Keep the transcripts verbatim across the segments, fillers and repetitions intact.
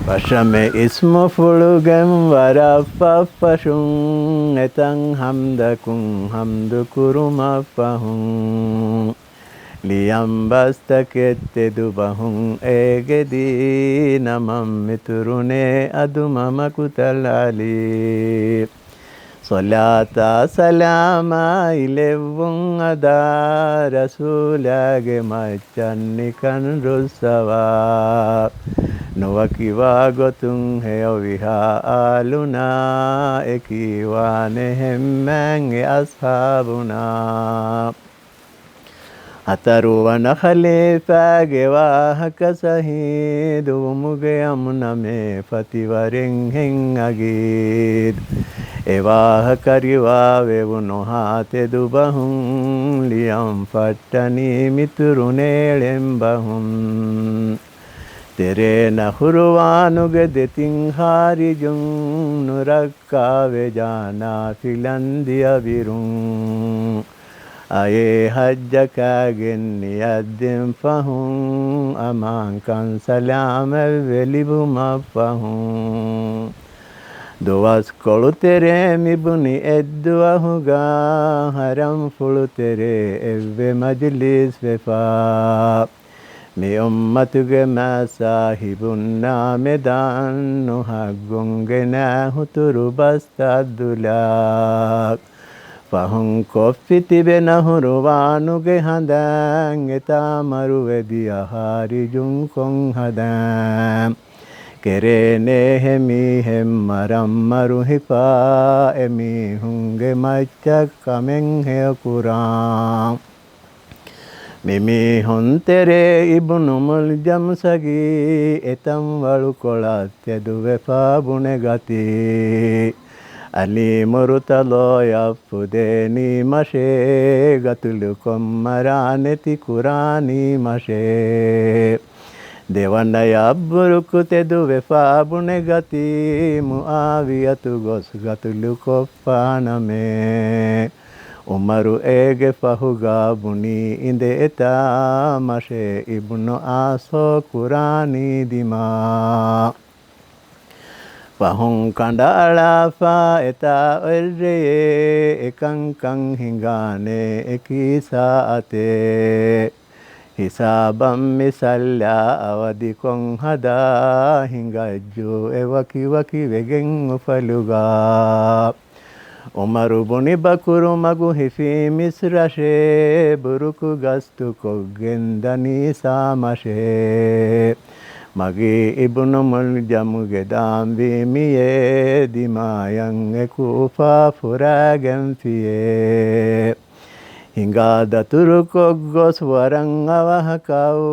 ފަށަމެ އިސްމުފުޅުގެން ވަރަށް ފަށްފަށުން އެތަން ހަމްދަކުން ހަމްދު ކުރުމަށްފަހުން. ލިޔަން ބަސްތަކެއް ތެދުބަހުން އޭގެ ދީނަމަން މިތުރުނޭ އަދުމަ މަކުތަލް އަލީ. ޞަލާތާ ސަލާމާއި ލެއްވުން އަދާ ރަސޫލާގެ މައްޗަށް ނިކަން ރުއްސަވާ. ނުވަކިވާ ގޮތުން ހެޔޮވިހާ އާލުނާ އެކީ ވާނެ ހެންމެން އެ އަޞްޙާބުނާ. ހަތަރުވަނަ ޚަލީފާގެ ވާހަކަ ޝަހީދުވުމުގެ އަމުނަމޭ ފަތިވަރެއްހެން އަގީދު. އެ ވާހަކަ ރިވާވެވުނުހާ ތެދުބަހުން ލިޔަން ފައްޓަނީ މިތުރުނޭޅެން ބަހުން. ތެރޭ ނަހުރުވާނުގެ ދެތިން ޚާރިޖުން ނުރައްކާވެ ޖާނާ ފިލަން ދިޔަ ބިރުން. އައޭ ޙައްޖަކާގެން ނިޔަތްދިން ފަހުން، އަމާންކަން ސަލާމަތްވެ ލިބުމަށްފަހުން. ދުވަސްކޮޅު ތެރޭ މިބުނި އެއްދުވަހުގަ، ޙަރަމްފުޅު ތެރޭ އެއްވެ މަޖިލީސް ވެފާ. މި އުއްމަތުގެ މާތް ސާހިބުންނާ މެދަން ނުހައްގުން ގެނައި ހުތުރު ބަސްތައް ދުލާ. ފަހުން ކޮށްފި ތިބެ ނަހުރުވާނުގެ ހަނދާން އެތާ މަރުވެ ދިޔަ ޚާރިޖުން ކޮން ހަދާން. ކެރޭނޭ ހެ މީހެއް މަރަށް މަރު ހިފާ، އެމީހުންގެ މައްޗަށް ކަމެއް ހެޔޮކުރާން. މި މީހުން ތެރޭ އިބްނު މުލްޖަމް ސަގީ، އެތަން ވަޅުކޮޅަށް ތެދުވެފާ ބުނެގަތީ. އަލީ މުރުތަޟާޔަށް ފުދޭނީ މަށޭ، ގަތުލުކޮށް މަރާނެތި ކުރާނީ މަށޭ. ދެވަނަޔަށް ބުރުކު ތެދުވެފާ ބުނެގަތީ، މުޢާވިޔަތު ގޮސް ގަތުލުކޮށްފާނަމޭ. ޢުމަރު އޭގެ ފަހުގަ ބުނީ އިނދެ އެތާ މަށޭ، އިބްނު އާސް ހޯ ކުރާނީ ދިމާ. ފަހުން ކަނޑައަޅާފަ އެތާ އޮތްރެޔޭ، އެކަންކަން ހިނގާނޭ އެކީ ސާއަތޭ. ހިސާބަށް މި ސައްލަ އަވަދިކޮށް ހަދާ، ހިނގައްޖޫ އެ ވަކިވަކި ވެގެން އުފަލުގަ. ޢުމަރު ބުނި ބަކުރު މަގު ހިފީ މިސްރަށޭ، ބުރުކު ގަސްތުކޮށްގެން ދަނީ ސާ މަށޭ. މަގީ އިބްނު މުލްޖަމުގެ ދާންވީ މިޔޭ، ދިމާޔަށް އެ ކޫފާ ފުރާގެންފިޔޭ. ހިނގާ ދަތުރުކޮށް ގޮސް ވަރަށް އަވަހަކަށް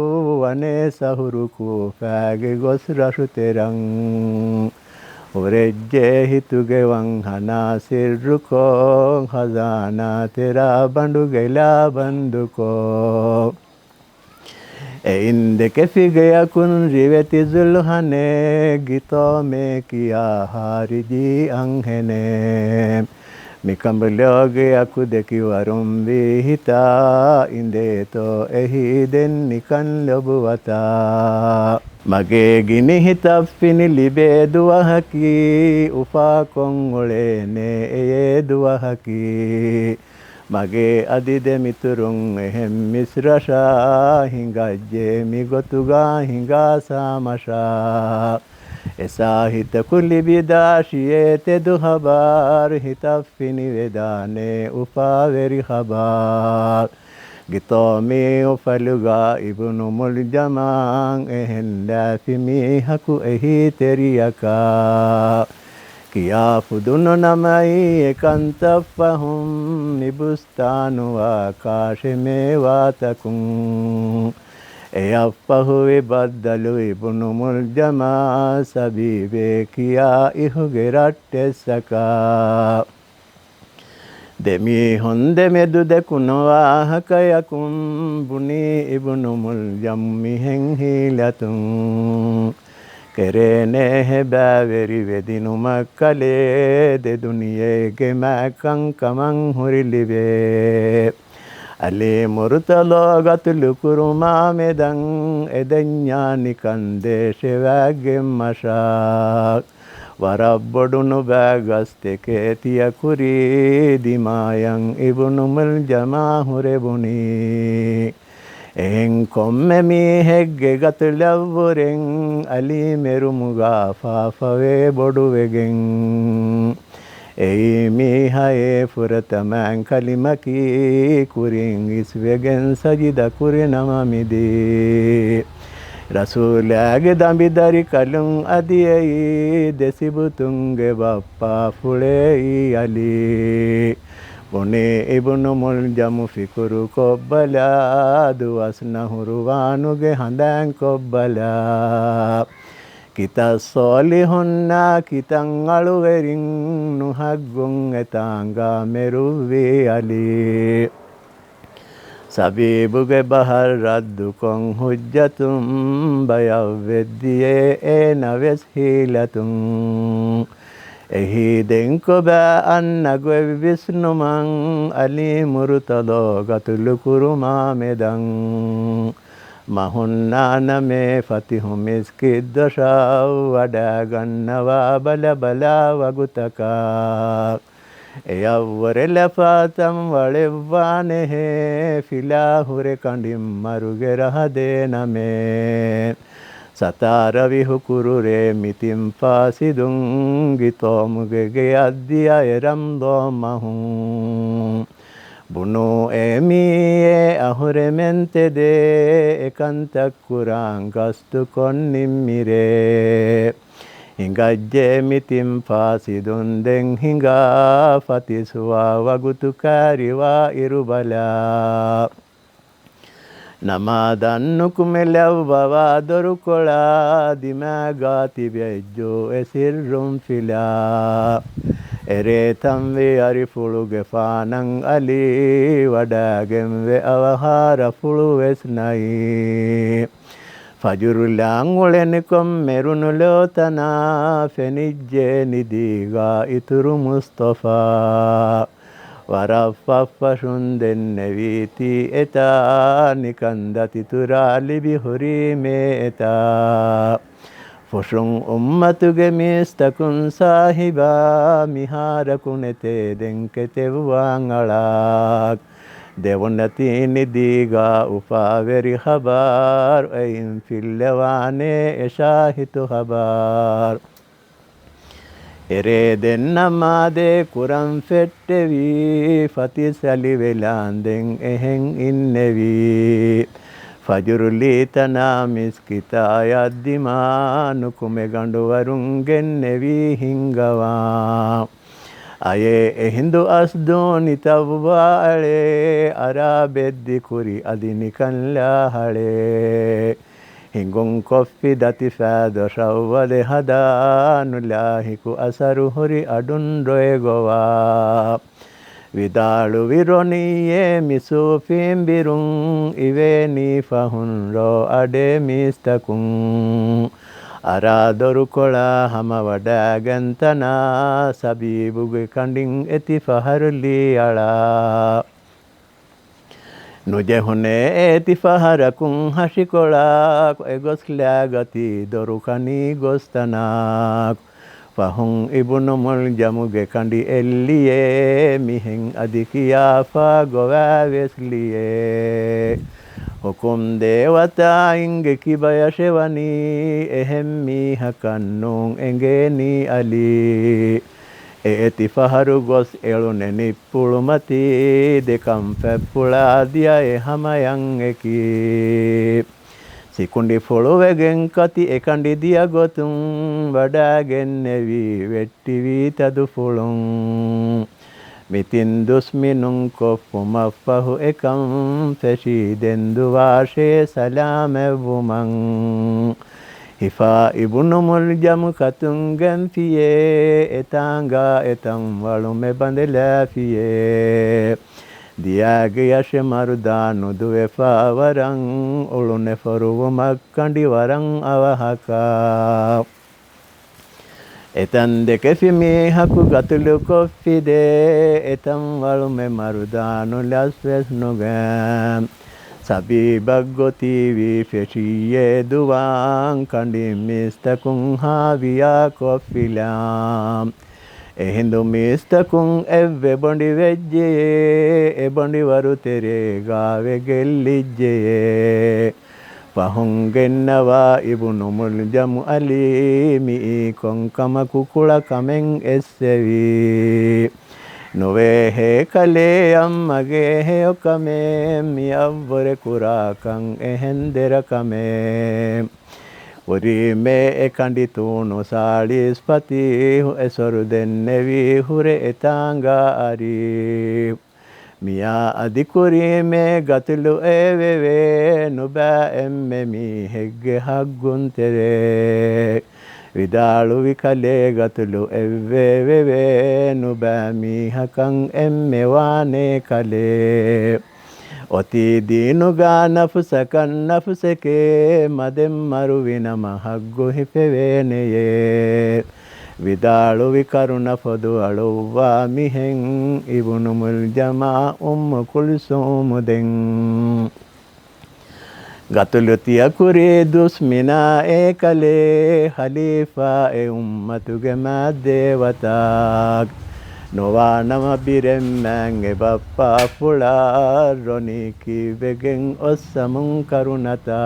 ވަނޭ ސަހުރު ކޫފާގެ ގޮސް ރަށު ތެރަށް. ހުރެއްޖެ ހިތުގެ ވަންހަނާ ސިއްރުކޮށް، ޚަޒާނާ ތެރާ ބަނޑުގެ ލާ ބަންދުކޮށް. އެއިން ދެކެފި ގެޔަކުން ރިވެތި ޒުލްހަނެ، ގިތޯމޭ ކިޔާ ހާރިޖީ އަންހެނެއް. މިކަނބަލޯގެ އަކު ދެކި ވަރުން ވީ ހިތާ، އިނދޭތޯ އެހީދެން ނިކަން ލޮބުވަތާ. މަގޭ ގިނި ހިތަށް ފިނި ލިބޭ ދުވަހަކީ، އުފާކޮށް އުޅޭނޭ އެޔޭ ދުވަހަކީ. މަގޭ އަދި ދެ މިތުރުން އެހެން މިސްރަށާ، ހިނގައްޖެ މިގޮތުގަ ހިނގާ ސާ މަށާ. އެ ސާހިތަކު ލިބިދާށިޔޭ ތެދު ހަބާރު، ހިތަށް ފިނިވެދާނޭ އުފާވެރި ހަބާރު. ގިތޯމީ އުފަލުގަ އިބްނު މުލްޖަމާން އެހެން ލާފި މީހަކު އެހީތެރިޔަކާ. ކިޔާ ފުދުނު ނަމައީ އެކަންތައް ފަހުން މި ބުސްތާނުވާ ކާށެ މޭވާތަކުން. އެޔަށްފަހުވި ބައްދަލު އިބްނު މުލްޖަމާ ސަބީބޭ ކިޔާ އިހުގެ ރައްޓެއްސަކާ. ދެމީހުން ދެމެދު ދެކުނު ވާހަކަޔަކުން ބުނީ އިބްނު މުލްޖަމް މިހެން ހީލަތުން. ކެރޭނޭހެ ބައިވެރިވެ ދިނުމަށް ކަލޭ، ދެ ދުނިޔޭގެ މާތްކަން ކަމަށް ހުރި ލިބޭ. ޢަލީ މުރުތަޟާ ގަތުލު ކުރުމާ މެދަން، އެދެންޏާ ނިކަން ދޭށެވާގެން މަށާ. ވަރަށް ބޮޑު ނުބައި ގަސްތެކޭ ތިޔަ ކުރީ ދިމާޔަށް އިބުނު މުލްޖަމާ ހުރެވުނީ. އެހެން ކޮންމެ މީހެއްގެ ގަތުލަށްވުރެން ޢަލީ މެރުމުގާ ފާފަވޭ ބޮޑުވެގެން. އެއީ މީހާއޭ ފުރަތަމަ ކަލިމަކީ ކުރިން އިސްވެގެން ސަޖިދަ ކުރި ނަމަ މިދީ. ރަސޫލާގެ ދަނބި ދަރިކަލުން އަދި އެއީ ދެ ސިބުތުންގެ ބައްޕާފުޅޭ އީ ޢަލީ. ބުނީ އިބުނު މުލްޖަމު ފިކުރު ކޮށްބަލާ، ދުވަސް ނަހުރުވާނުގެ ހަނދާން ކޮށްބަލާ. ކިތައް ޞާލިޙުންނާ ކިތައް އަޅުވެރިން ނުހައްގުން އެތާނގާ މެރުއްވީ ޢަލީ. ސަބީބުގެ ބަހަށް ރައްދުކޮށް ޙުއްޖަތުން ބަޔަށްވެއްދިޔޭ އޭނަ ވެސް ޙީލަތުން. އެހީ ދެން ކޮބާ އަންނަ ގޮތް ވިސްނުމަށް ޢަލީ މުރުތަޟާ ގަތުލު ކުރުމާ މެދަން. މަ ހުންނާނަމޭ ފަތިޙު މިސްކިތް ދޮށަށް ވަޑާގަންނަވާ ބަލަބަލާ ވަގުތަކަށް. އެޔަށްވުރެ ލަފާ ތަން ވަޅެއްވާނެހޭ ފިލާ ހުރެ ކަނޑިން މަރުގެ ރަހަ ދޭނަމޭ. ސަތާރަ ވިހު ކުރުރޭ މިތިން ފާސިދުން ގިތޯމުގެ ގެޔަށް ދިޔަ އެ ރަމްޟާން މަހުން. ބުނޫ އޭ މީއޭ އަހުރެމެން ތެދޭ އެކަންތައް ކުރާން ގަސްތުކޮށް ނިންމިރޭ. ހިނގައްޖެ މިތިން ފާސިދުން ދެން ހިނގާ ފަތިސްވާ ވަގުތު ކާރިވާ އިރު ބަލާ. ނަމާދަށް ނުކުމެ ލައްވަވާ ދޮރުކޮޅާ ދިމާގާ ތިބެއްޖޫ އެ ސިއްރުން ފިލާ. އެރޭ ތަންވީ އަރިފުޅުގެ ފާނަށް އަލީ ވަޑާގެންވެ އަވަހާރަފުޅު ވެސް ނައީ. ފަޖުރު ލާން އުޅެނިކޮށް މެރުނު ލޯތަނާ ފެނިއްޖެ ނިދީގާ އިތުރު މުޞްޠަފާ. ވަރަށް ފަށްފަށުން ދެންނެވީތީ އެތާ، ނިކަން ދަތިތުރާ ލިބި ހުރީމޭ އެތާ. ފުށުން އުއްމަތުގެ މީސްތަކުން ސާހިބާ، މިހާރަކު ނެތޭ ދެން ކެތެއްވާން އަޅާ. ދެވުނަތީ ނިދީގާ އުފާވެރި ޚަބަރު، އެއިން ފިއްލަވާނޭ އެ ޝާހިތު ޚަބަރު. އެރޭ ދެން ނަމާދޭ ކުރަން ފެއްޓެވީ، ފަތިސް އަލިވެލާން ދެން އެހެން އިންނެވީ. ފަޖުރު ލީތަނާ މިސްކިތާޔަށް ދިމާ، ނުކުމެ ގަނޑުވަރުން ގެންނެވީ ހިންގަވާ. އަޔޭ އެހިނދު އަސްދޫނި ތައްވާ އަޅޭ، އަރާ ބެއްދި ކުރި އަދި ނިކަން ލާހަޅޭ. ހިނގުން ކޮށްފި ދަތިފައި ދޮށަށް ވަދެ ހަދާ، ނުލާހިކު އަސަރު ހުރި އަޑުން ރޮއެ ގޮވާ. ވިދާޅުވި ރޮނިއްޔޭ މި ސޫފީން ބިރުން، އިވޭނީ ފަހުން ރޯ އަޑޭ މީސްތަކުން. އަރާ ދޮރުކޮޅާ ހަމަވަޑާގެން ތަނާ، ސަބީބުގެ ކަނޑިން އެތި ފަހަރު ލީ އަޅާ. ނުޖެހުނޭ އޭތި ފަހަރަކުން ހަށިކޮޅާ، އެގޮސް ލާގަތީ ދޮރުކަނީ ގޮސްތަނާ. ފަހުން އިބުނު މުލްޖަމުގެ ކަނޑި އެއްލިޔޭ، މިހެން އަދި ކިޔާފާ ގޮވާ ވެސް ލިޔޭ. ހުކުމް ދޭ ވަތާ އިނގެ ކިބަޔަށެވަނީ، އެހެން މީހަކަށް ނޫން އެނގޭނީ އަލީ. އެ އެތި ފަހަރު ގޮސް އެޅުނެ ނިއްޕުޅުމަތީ، ދެ ކަންފަތްޕުޅާ ދިޔަ އެ ހަމަޔަށް އެކީ. ސިކުނޑި ފޮޅުވެގެން ކަތި އެ ކަނޑި ދިޔަ ގޮތުން ވަޑާގެންނެވީ ވެއްޓިވީ ތަދުފުޅުން. މިތިން ދުސްމިނުން ކޮށްފުމަށްފަހު އެކަން ފެށީ ދެން ދުވާށޭ ސަލާމަތްވުމަށް. ހިފާ އިބުނު މުލްޖަމު ކަތުން ގެންފިޔޭ، އެތާނގާ އެތަން ވަޅުމެ ބަނދެލާފިޔޭ. ދިޔާގެޔަށެ މަރުދާނު ދުވެފާ ވަރަށް، އުޅުނެ ފޮރުވުމަށް ކަނޑި ވަރަށް އަވަހަކަށް. އެތަން ދެކެފި މީހަކު ގަތުލުކޮށްފިދޭ، އެތަން ވަޅުމެ މަރުދާނު ލަސްވެސް ނުގެ. ސަބީބަށް ގޮތީވީ ފެށިއްޔޭ ދުވާން، ކަނޑިން މީސްތަކުން ހާވިޔާ ކޮށްފިލާ. އެހިނދު މީސްތަކުން އެއްވެ ބޮނޑި ވެއްޖެޔޭ، އެ ބޮނޑި ވަރު ތެރޭގާވެ ގެއްލިއްޖެޔޭ. ފަހުން ގެންނަވާ އިބުނު މުލްޖަމު އަލީ، މިއީ ކޮންކަމަކު ކުޅަ ކަމެއް އެއްސެވީ. ނުވޭ ހޭކަލޭ އައްމަގޭ ހެޔޮކަމެއް، މިއަށްވުރެ ކުރާކަން އެހެން ދެރަކަމެއް. ކުރީމޭ އެ ކަނޑި ތޫނު ސާޅީސް ފަތީހު، އެ ސޮރު ދެންނެވީ ހުރެ އެތާނގާ އަރި. މިޔާ އަދި ކުރީމޭ ގަތުލު އެވެވޭ، ނުބައި އެންމެ މީހެއްގެ ހައްގުން ތެރޭ. ވިދާޅުވި ކަލޭ ގަތުލު އެއްވެވެވޭ، ނުބައި މީހަކަށް އެންމެ ވާނޭ ކަލޭ. އޮތީ ދީނުގާ ނަފުސަކަށް ނަފުސެކޭ، މަދެއް މަރުވިނަމަ ހައްގު ހިފެވޭނެޔޭ. ވިދާޅުވި ކަރުނަ ފޮދުއަޅުއްވާ މިހެން، އިބުނު މުލްޖަމާ އުއްމު ކުލްސޫމު ދެން. ގަތުލު ތިޔަ ކުރީ ދުސްމިނާ އޭކަލޭ، ހަލީފާ އެ އުއްމަތުގެ މާތް ދޭވަތާ. ނުވާނަމަ ބިރެއްމެން އެ ބައްޕާފުޅާ، ރޮނީ ކީއްވެގެން އޮއްސަމުން ކަރުނަތާ.